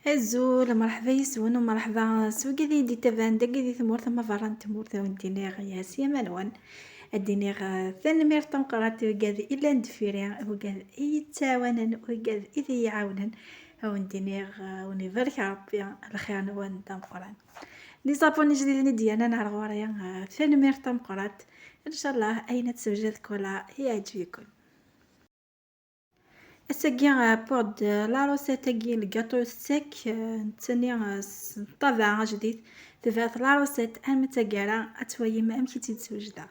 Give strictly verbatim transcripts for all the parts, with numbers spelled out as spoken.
Azul, merḥba yes-wen u merḥba s wigad i d-ittaban dagi di tmurt ama berra n tmurt, ad wen-d-iniɣ yas yamana-nwen. Ad d-iniɣ, eh, tanemmirt tameqqrant i wigad i llan deffir-i, wigad i yi-ttɛawanen, wigad i yi-iɛawnen. Ad wen-d-iniɣ, eh, ad wen-ibarek Ṛebbi lxir-nwen d ameqqran. Les abonnés ijdiden i d-yernan ar ɣur-i, eh, tanemmirt tameqqrant. Ncallah ayen ad d-tessewjad kul-a yeɛǧeb-iken. Ass-agi, eh, wwiɣ-d, eh, la recette-agi n lgaṭu sec, eh, nettani, eh, s ṭṭabaɛa ajdid. Tebɛet la recette arma d taggara, ad twayem amek i tt-id-swejdeɣ.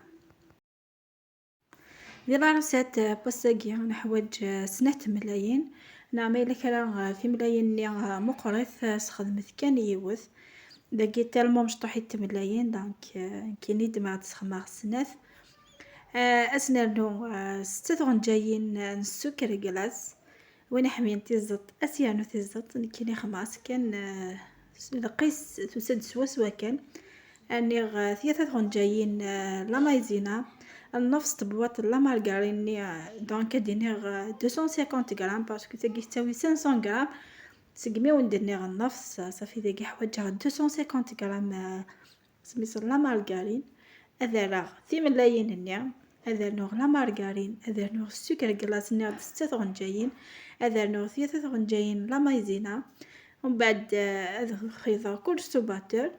Di la recette, eh, n wass-agi, neḥwaǧ, eh, snat tmellalin, neɣ ma yella kra, eh, timlayin-nni, eh, meqqrit, eh, sxedmet kan yiwet. Dagi tellement mecṭuḥit tmellalin, donc, eh, nekkini ddmeɣ-d sxedmeɣ snat. Eh, ad s-nernu, eh, setta tɣenǧayin, eh, n ssuker glace. Win iḥemmlen tiẓeṭ, ad s-yernu tiẓeṭ. Nekkini xedmeɣ-as kan, eh, s-, lqis tusa-d swaswa kan. Rniɣ, eh, tlata tɣenǧayin, eh, la maïzena, nnefs tebwaṭ la margarine-nni, eh, donc ad d-iniɣ, eh, deux cent cinquante grammes, parce que tagi tettawi cinq cents grammes. Segmi wen-d-nniɣ nnefs, eh, ṣafi dagi ḥwaǧeɣ deux cent cinquante grammes, eh, Semmiseɣ la margarine, ad rreɣ timellalin-nni, ad rnuɣ la margarine, ad rnuɣ ssuker glace-nni d setta tɣenǧayin, ad rnuɣ tlata tɣenǧayin la maïzena, umbeɛd, eh, ad xeyḍeɣ kullec s ubatteur.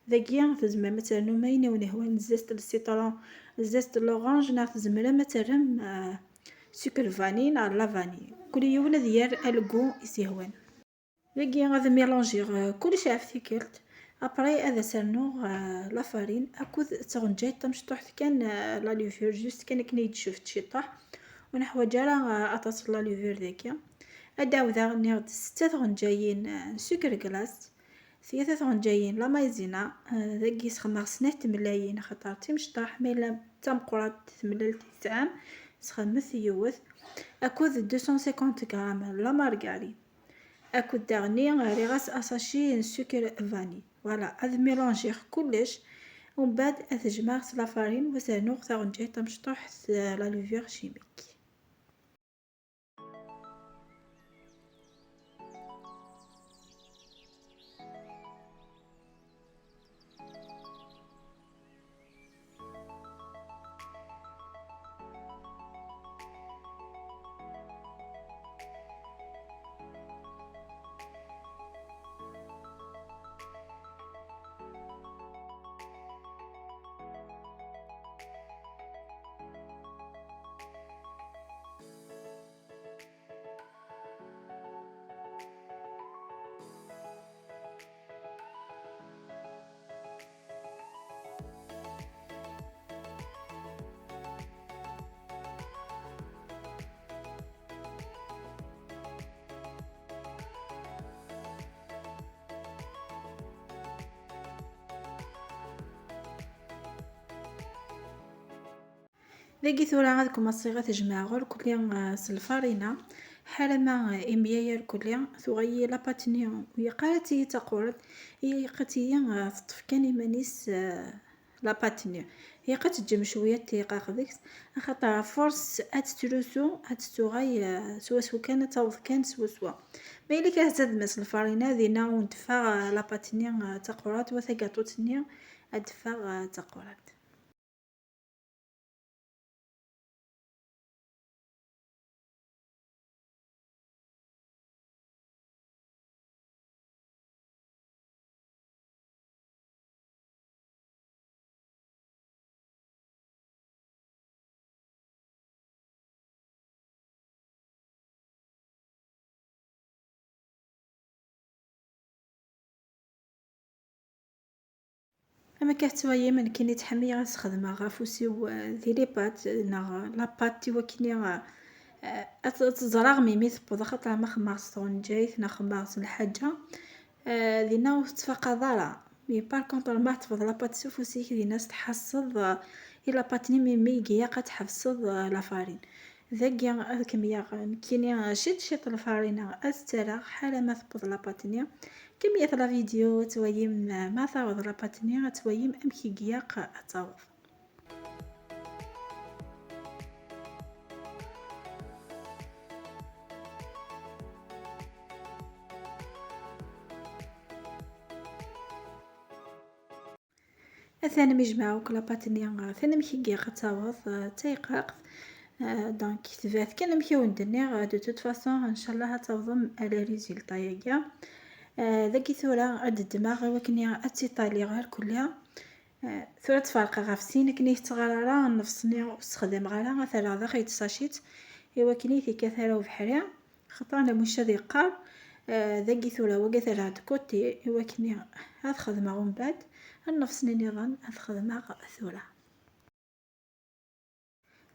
Dagi tzemrem ad ternum ayen i wen-ihwan, zeste n citron, zeste n l'orange, neɣ tzemrem ad terrem, eh, ssuker vanille neɣ la vanille. Kul yiwen ad yerr algu i s-ihwan. Dagi ad mélangiɣ, euh, kullec ɣef tikkelt. Après ad as-rnuɣ, euh, la farine akked tɣenǧayt tamecṭuḥt kan, euh, la levure, juste kan akken ay d-tcuf ciṭṭaḥ. Ur neḥwaǧ ara, euh, aṭas n la levure dagi. Ad d-ɛawdeɣ, nniɣ-d setta tɣenǧayin, euh, n sucre glace, tlata tɣenǧayin la maïzena, euh, dagi sxedmeɣ snat tmellalin, axaṭer timecṭaḥ ma yella d tameqqrant temlalt i tesɛam, sxedmet yiwet, akked deux cent cinquante grammes la margarine. Akked daɣni rriɣ-as asaci n ssuker vanille. Voilà, ad mélangiɣ kullec, umbeɛd ad t-jemɛeɣ s la farine, u ad s-rnuɣ taɣenǧayt tamecṭuḥt, la levure chimique. Dagi tura ad kumaṣiɣ ad t-jemɛeɣ irkelli, eh, s lfarina. Ḥala ma, eh, imyaya irkelli, tuɣa-yi la pâte-nni ur yeqqar ad tili d taqurant, yeqqar-iyi, eh, teṭṭef kan iman-is, eh, la pâte-nni. Yeqqar ad teǧǧem cwiya tiqaq deg-s, axaṭer à force ad tettrusu, ad tettuɣal, eh, swaswa kan, ad taweḍ kan swaswa. Ma yella kan ad tadem s lfarina, dinna ur d-teffeɣ, eh, la pâte-nni, eh, d taqurant, wa tagaṭut-nni ad d-teffeɣ, eh, d taqurant. Am akka tettwayim, nekkini ttḥemmileɣ ad sxedmeɣ afus-iw, eh, di les pâtes, neɣ la pâte i wakken, eh, eh, ad t-, ad teẓreɣ melmi tewweḍ, axaṭer ma xedmeɣ s tɣenǧayt neɣ xedmeɣ s lḥaǧa, eh, dinna ur tettfaqaḍ ara. Mais par contre, ma tefḍeḍ la pâte s ufus-ik, dinna s tḥasseḍ, eh, i la pâte-nni, melmi i ilaq ad tḥebseḍ, eh, la farine. Dagi ad kem-yaɣ nekkini ciṭ ciṭ lfarina ad tt-rreɣ ḥala ma tewweḍ la pâte-nni. Kemmlet la vidéo ad twayim ma taweḍ la pâte-nni, ad twayim amek i ilaq ad taweḍ. Atan mi jemɛeɣ akk la pâte-nni, ah, atan amek i ilaq ad taweḍ, ah, d tayqaqt. Ah, donc, tebɛet kan amek i wen-d-nniɣ, ah, de toute façon, ncallah ad tawḍem à le résultat-agi. Ah, dagi tura ad d-ddmeɣ i wakken ad tt-iṭaliɣ irkelli. Ah, tura ad tt-ferqeɣ ɣef sin akken i tettɣar ara, nnefṣ-nni ur ssexdameɣ ara, ad t-rreɣ daxel n tsacit i wakken i tekkat ara ubeḥri. Xaṭer anamuc ad yeqqar, ah, dagi tura, wagi ad t-rreɣ de côté i wakken ad xedmeɣ umbeɛd nnefṣ-nni nniḍen ad xedmeɣ tura.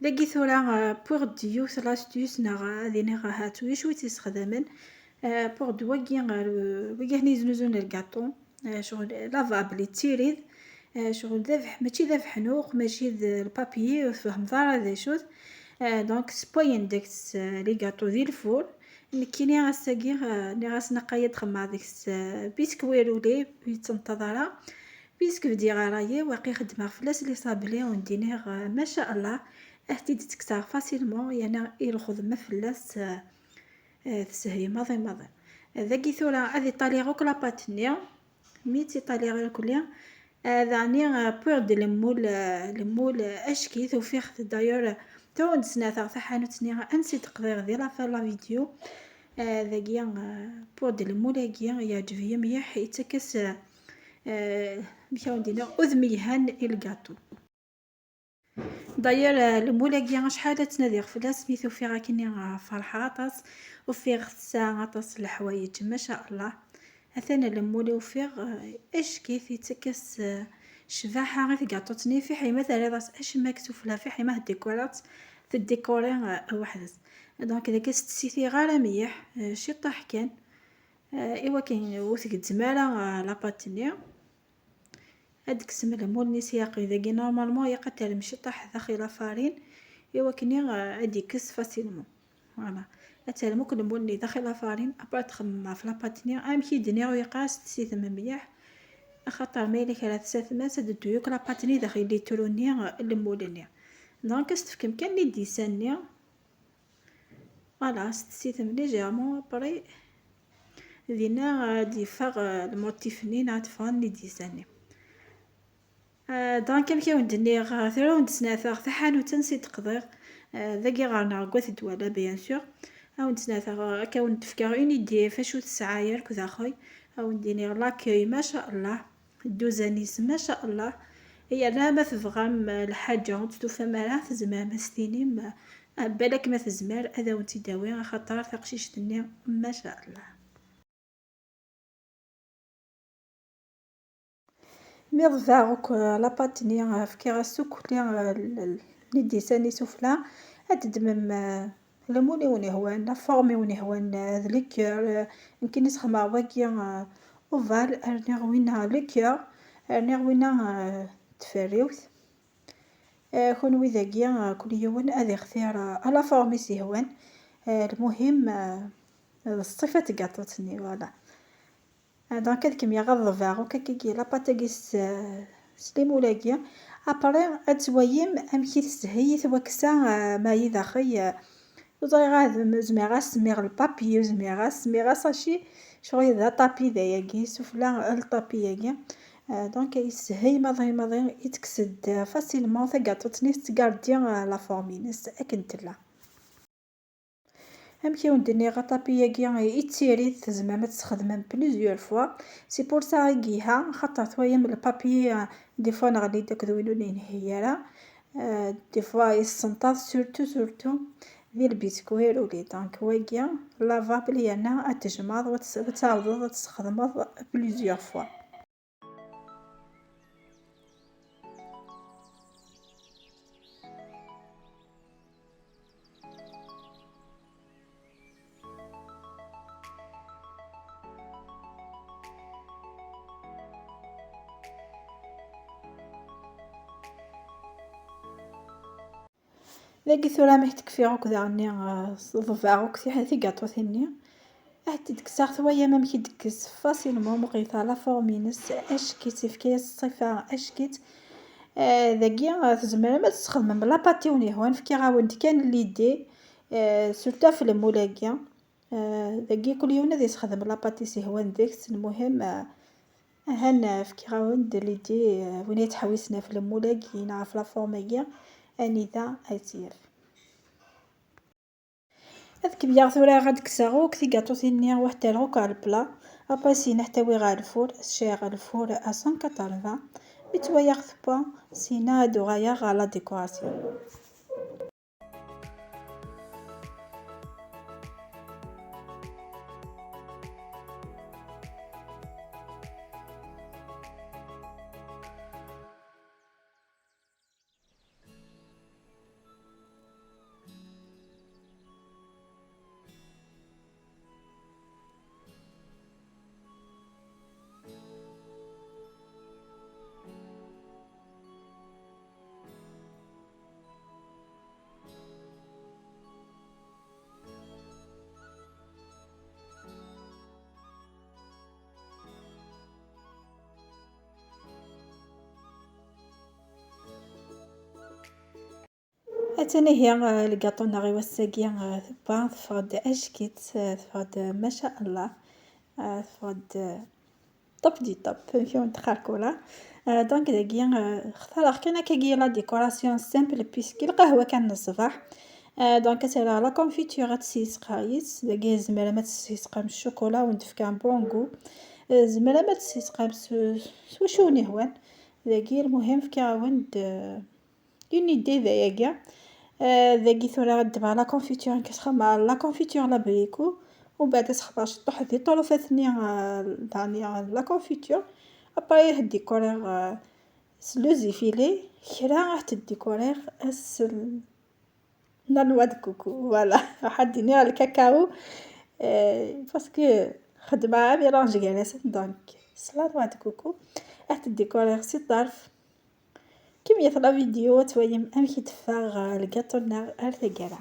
Dagi tura, ah, wwiɣ-d yiwet l'astuce neɣ ad iniɣ ahat ulac wi tt-issexdamen. Ah, wwiɣ-d wagi, ah, wagi akken i znuzun lgaṭu. Ah, ccɣel lavable, yettirid. Ah, ccɣel d abeḥ-, mačči d abeḥnuq, mačči d lpapyi, ur tfehmeḍ ara d acu-t. Ah, donc, ssewwayen deg-s, ah, les gâteaux di lfur. Nekkini ass-agi, ah, nniɣ-asen aql-i ad xedmeɣ deg-s, ah, biscuit roulé, ur yettenṭaḍ ara. Puisque bdiɣ ara yiw, waqil xeddmeɣ fell-as les sablés, ur d-iniɣ, ah, maca Allah, ad t-id-ttekkseɣ facilement, yerna i lxedma fell-as, ah, ah, teshel maḍi maḍi. Dagi tura ad iṭaliɣ akk la pâte-nni, mi tt-iṭaliɣ irkelli, ah, daɣni, ah, wwiɣ-d lemmul, ah, lemmul, ah, acek-it, ufiɣ-t d'ailleurs, tura wen-d-snataɣ taḥanut-nni ansi d-qḍiɣ di la fin la vidéo. Ah, dagi, ah, wwiɣ-d lemmul-agi, yeɛǧeb-iyi mliḥ, yettak-as, ah, ah, amek ara wen-d-iniɣ, udem yelhan i lgaṭu. D'ailleurs, ah, lemmul-agi acḥal ad ttnadiɣ fell-as, mi t-ufiɣ akkenni, ah, ferḥeɣ aṭas, ufiɣ tesɛa aṭas n leḥwayeǧ, maca Allah. Atan lemmul i ufiɣ, ah, acek-it, yettak-as, ah, ccbaḥa i tgaṭut-nni, fiḥel ma terriḍ-as acemma deg sufella, fiḥel ma teddikureḍ-tt, teddikuri, ah, weḥd-s. Donc, dagi ur s-ttessitiɣ ara mliḥ, ah, ciṭṭaḥ kan, ah, i wakken ur tgezzem ara, ah, la pâte-nni. Ad d-kkseɣ lemmul-nni s yaqi. Dagi, normalement, ilaq ad terrem ciṭṭaḥ daxel la farine, i wakken, euh, ad d-ikkes facilement. Voilà. Ad terrem akk lemmul-nni daxel la farine, après ad txemmem ɣef la pâte-nni. Amek i d-nniɣ, ur ilaq ara ad s-tessitem mliḥ, axaṭer ma yella kra tessatem-as, ad d-teddu akk la pâte-nni daxel litru-nni, euh, lemmul-nni. Donc, ad s-tefkem kan les dix cents-nni. Voilà, ad s-tessitem légèrement, après dinna ad d-yeffeɣ, euh, lmuṭif-nni, neɣ ad d-ffɣen les dix cents-nni. Euh, donc, amek i wen-d-nniɣ, euh, tura ad wen-d-snataɣ taḥanut ansi d-qḍiɣ, euh, dagi ɣer-neɣ deg At Dwala, bien sûr. Ad wen-d-snataɣ, euh, akka ad wen-d-fkeɣ une idée f acu tesɛa yark daxel. Ad wen-d-iniɣ l'accueil, maca Allah. Dduzan-is, maca Allah. Yerna ma tebɣam, eh, lḥaǧa ur tt-tufam ara, tzemrem ad s-tinim, eh, balak ma tezmer ad awen-tt-id-tawi, axaṭer taqcict-nni, maca Allah. Mi ḍbaɣ akk, eh, la pâte-nni, eh, fkiɣ-as akk, eh, l-, l-, les dix cents-nni sufella, ad d-ddmem, eh, lemmul i wen-ihwan, la forme i wen-ihwan, eh, d les cœurs, eh, nekkini sxedmeɣ wagi, eh, ovale, rniɣ winna les cœurs, rniɣ winna, eh, tferriwt. Eh, kunwi dagi, eh, kul yiwen ad ixtir, eh, à la forme i s-ihwan. Eh, lmuhim, eh, d ṣṣifa n tgaṭut-nni, voilà. Ah, donc ad kem-yaɣ ad ḍebɛeɣ akk akkagi la pâte-agi s, s lemmul-agi. Après ad twayim amek i teshel i twaksa, ah, ma i daxel, ah, ur ẓriɣ ara, m-, zemreɣ ad s-semmiɣ lpapyi, ur zemreɣ ad s-semmiɣ asaci, ccɣel d aṭapi d ayagi, sufella n lṭapi-agi. Ah, donc yeshel maḍi maḍi, i tekkes-d facilement tagaṭut-nni, tettgardi, ah, la forme-ines akken tella. Amek i wen-d-nniɣ, aṭapi-agi yettirid, tzemrem ad t-tesxedmem plusieurs fois. C'est pour ça i iha, xaṭer twayam lpapyi, euh, des fois neɣli-d akked win ur yenhi ara. Euh, des fois yessenṭaḍ, surtout, surtout di lbiskwit uli. Donc, wagi, lavable yerna ad t-tejmeḍ, ad tt-, ad tɛawdeḍ ad t-tesxedmeḍ plusieurs fois. Dagi tura mi tt-kfiɣ akk daɣenni, eh, ḍebɛeɣ akk tiḥ-, tigaṭutin-nni. Ad tent-id-kkseɣ, twayam amek i d-tekkes facilement, meqqrit la forme-ines, acek-itt, yefka-yas ṣṣifa acek-itt. Eh, dagi, eh, tzemrem ad tesxedmem la pâte i wen-yehwan, fkiɣ-awen-d kan l'idée, eh, surtout ɣef lemmul-agi. Eh, dagi kul yiwen ad yesxedm la pâte i s-yehwan deg-s, lmuhim, eh, Ahan fkiɣ-awen-d l'idée, euh, win yettḥewwisen ɣef lmul-agi neɣ ɣef la forme-agi, anida ad tt-yaf. Ad kebyaɣ tura ad kkseɣ akk tigaṭutin-nni, ad tent-rreɣ akk ɣer le plat. Après, syin ad tent-awiɣ ɣer lfur, ad tent-cɛiɣ ɣer lfur à cent quatre-vingts. Mi ttwayeɣ tewwa, syin ad uɣaleɣ ɣer la décoration. Atan ihi, eh, lgaṭu-nneɣ i wass-agi, eh, tewwa, teffeɣ-d ack-itt, eh, teffeɣ-d, eh, maca Allah, eh, teffeɣ-d, eh, top du top, amek i wen-d-qqar kula. Eh, donc dagi, eh, xtareɣ kan akkagi la décoration simple, puisque lqahwa kan n ṣṣbeḥ. Eh, donc ad tt-rreɣ la confiture ad tessisqer yis, dagi tzemrem ad tessisqem ccukula, wen-d-tefk un bon goût. Eh, tzemrem ad tessisqem s, s wacu wen-ihwan. Dagi lmuhim fkiɣ-awen-d, eh, une idée d ayagi. Eh, dagi tura ad d-tebɣ la confiture, nekk ad xedmeɣ la confiture l'abricot, umbeɛd ad xedmeɣ ciṭuḥ di ṭṭurufat-nni, eh, daɣen la confiture. Après ad décoriɣ, eh, s le zifili, kra ad t-décoriɣ s la noix de coco, voilà. Raḥ ad d-iniɣ lkakao, eh, parce que xedmeɣ un mélange gar-asen, donc s la noix de coco. Ad t-décoriɣ si ṭṭerf. Kemmlet la vidéo, ad twalim amek i d-teffeɣ, eh, lgaṭu-nneɣ ar taggara.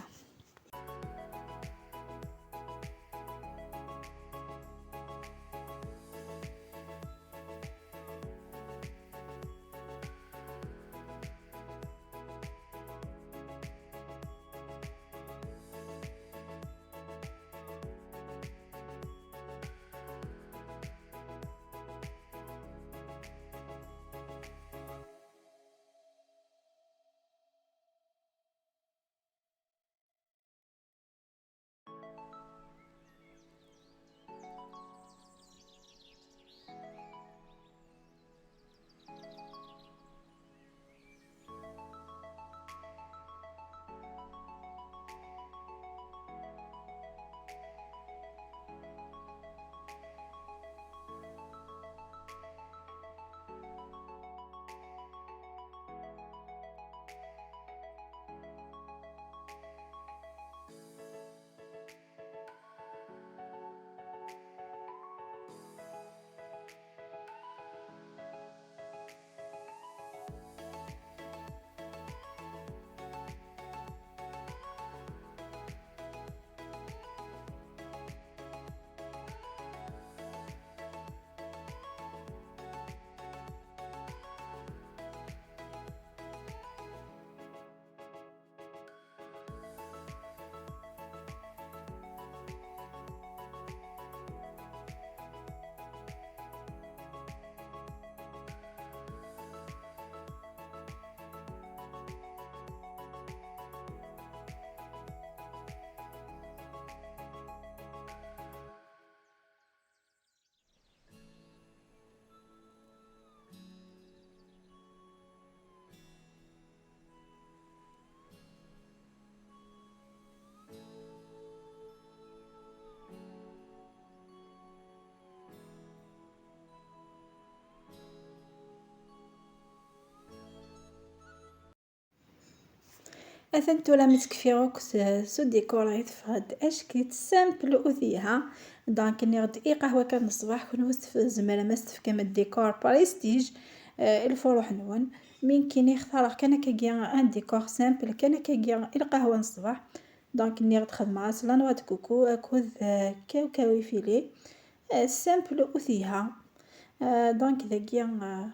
Atan tura mi tt-kfiɣ akk s, s udikor, i teffeɣ-d ack-itt simple u telha. Donc nniɣ-d i qahwa kan n ṣṣbeḥ, kenwi s tef-, tzemrem ad s-tefkem dikor prestige, eh, i lfuruḥ-nwen. Mi nekkini xtareɣ kan akkagi un dikor simple, kan akkagi i lqahwa n ṣṣbeḥ. Donc nniɣ-d xedmeɣ-as la noix de coco akked, eh, cacao effilé, eh, simple u telha. Eh, donc dagi, eh,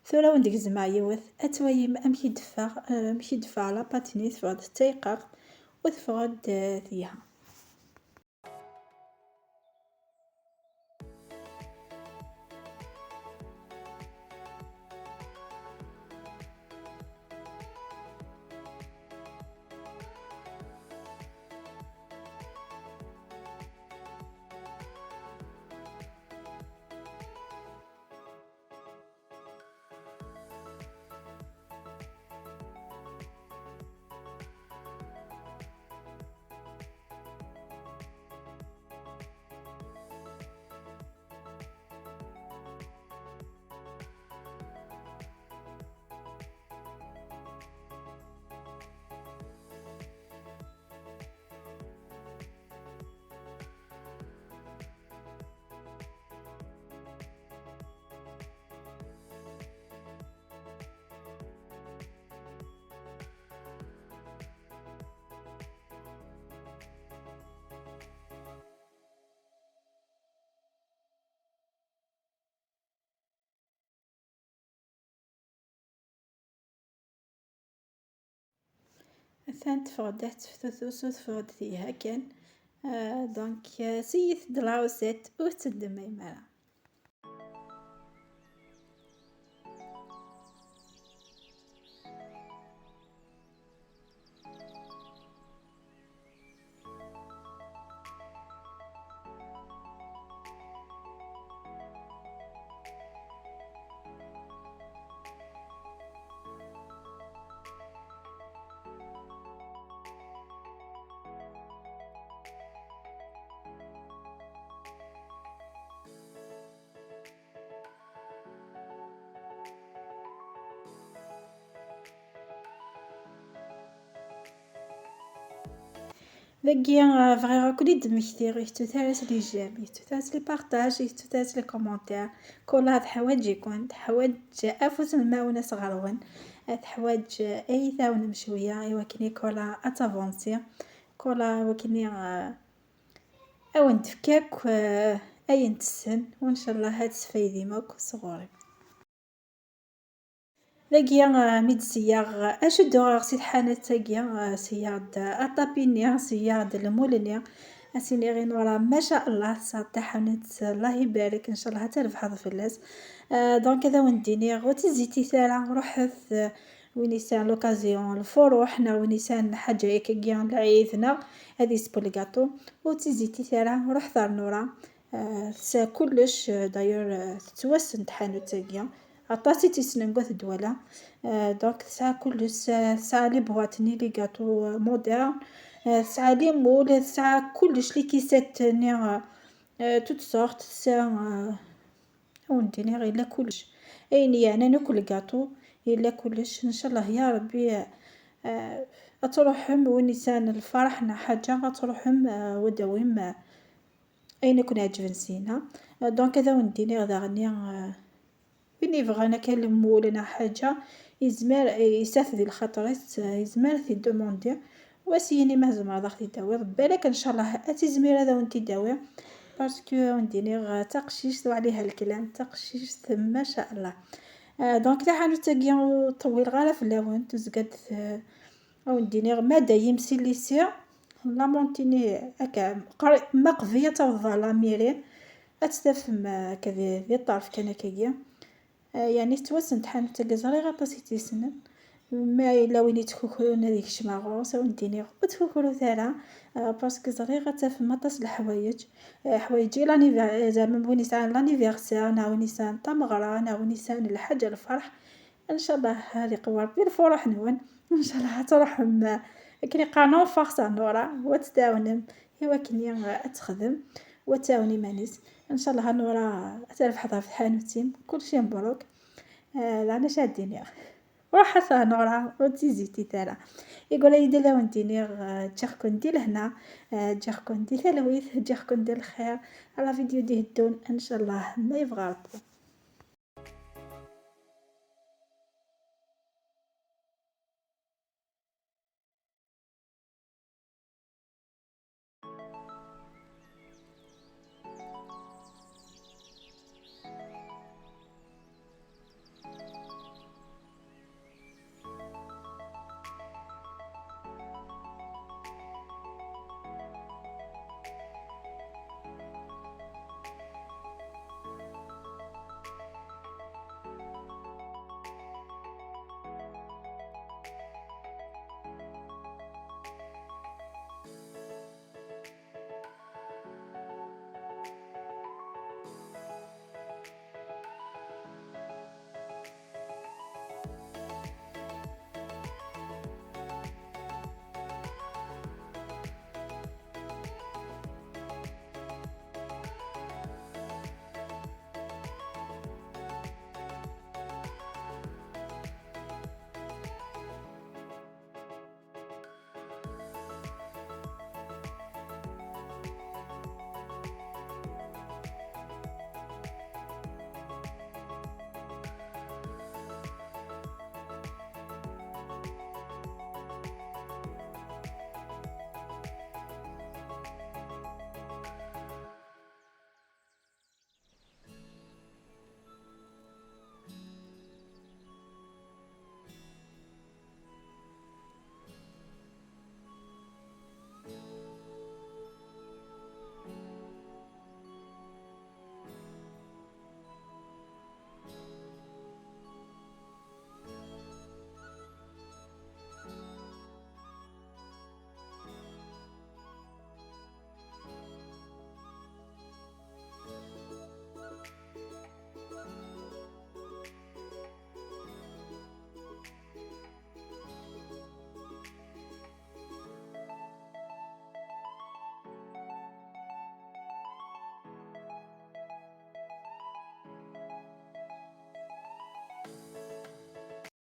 Tura wen-d-gezmeɣ yiwet, ad twalim amek i d-teffeɣ, eh, amek i d-teffeɣ la pâte-nni, teffeɣ-d d tayqert, u teffeɣ-d, eh, telha. Atan teffeɣ-d, ad teftu tusut, teffeɣ-d tiha kan. Euh, donc, euh, siyit-d la recette, ur teddmem ara. Dagi, ah, bɣiɣ ad ken-id-mmektiɣ, ur tettut ara s les j'aime, ur tettut ara s les partages, ur tettut ara s les commentaires. Kul-a teḥwaǧ-iken, teḥwaǧ afus n lmaɛun-is ɣer-wen, teḥwaǧ ad yi-tɛawnem cwiya i wakken i kul-a ad tavansi, kul-a i wakken i, ah, ad wen-d-tefk akk, ah, ayen tessen, u ncallah ad tesfaydim akk sɣur-i. Dagi, ah, mi d-seyyaɣ, ah, acu d-uɣeɣ si tḥanut-agi, ah, seyyaɣ-d, ah, aṭapi-nni, seyyaɣ-d lmul-nni. Ad s-iniɣ i Nura, maca Allah, tesɛa taḥanut, Allah ibarek, ncallah ad trebḥeḍ fell-as. Ah, donc, ad awen-d-iniɣ, ur ttizzitit ara, ruḥet, ah, win yesɛan l'occasion, lfuruḥ, neɣ win yesɛan lḥaǧa akkagi, lɛid, neɣ ad yesbu lgaṭu, ur ttizzitit ara, ruḥet ar Nura. Ah, tesɛa kullec, ah, d'ailleurs, ah, tettwassen tḥanut-agi. Aṭas i tt-yessnen deg At Dwala. Ah, donc, tesɛa kullec, tesɛa, tesɛa les boîtes-nni, les gâteaux, ah, modernes. Ah, tesɛa les moules, tesɛa kullec, les caissettes-nni, ah, ah, toutes sortes. Tesɛa, ah, ad wen-d-iniɣ, yella kullec. Ayen yeɛnan akk lgaṭu, yella kullec. Ncallah ya Rebbi, ah, ad truḥem, win yesɛan lferḥ neɣ ḥaǧa, ad truḥem, ah, ad d-tawim, ah, ayen i ken-iɛeǧben syin-a. Donc, ad awen-d-iniɣ daɣen, ah, win yebɣan akka lmul neɣ ḥaǧa, yezmer, eh, yesɛa-t di lxaṭer-is, eh, yezmer ad t-id-demandi. U ad s-yini ma tzemreḍ ad ɣ-t-id-tawiḍ. Balak, ncallah, ad tizmir ad awen-t-id-tawi. Parce que, ad wen-d-iniɣ, eh, taqcict وعليها الكلام, taqcict, maca Allah. Eh, donc, taḥanut-agi ur ṭewwileɣ ara fell-awen, tezga-d, eh, ad wen-d-iniɣ, ma dayem si lycée, la montée-nni akka, qri-, ma qbel ad tawḍeḍ ɣer la mairie, ad tt-tafem, eh, akka di, di ṭṭerf kan akkagi. Eh, yeɛni tettwassen tḥanut-agi, ẓriɣ aṭas i tt-yessnen. Ma yella win yettkukrun ad yekcem ɣer ɣur-s, ad wen-d-iniɣ, ur ttkukrut ara, eh, parce que ẓriɣ ad tafem aṭas n leḥwayeǧ. Eh, ḥwayeǧ i l'anniver-, eh, zeɛma win yesɛan l'anniversaire, neɣ win yesɛan tameɣra, neɣ win yesɛan lḥaǧa, lferḥ. Ncallah ad iqewwi Rebbi lfuruḥ-nwen. Ncallah ad truḥem, eh, akken i qqaren, en force ar Nura, u ad tt-tɛawnem i wakken i, eh, ad texdem, u ad tɛawen iman-is. Ncallah a Nura ad trebḥeḍ ɣef tḥanut-im, kulci mebruk. Eh, d acu ad d-iniɣ? Ruḥet a Nura, ur ttizzitit ara. Iqul-iyi-d ad awen-d-iniɣ, eh, ǧǧiɣ-ken di lehna, eh, ǧǧiɣ-ken di talwit, ǧǧiɣ-ken di lxir. Ɣer la vidéo d-iheddun, ncallah, ma yebɣa Rebbi.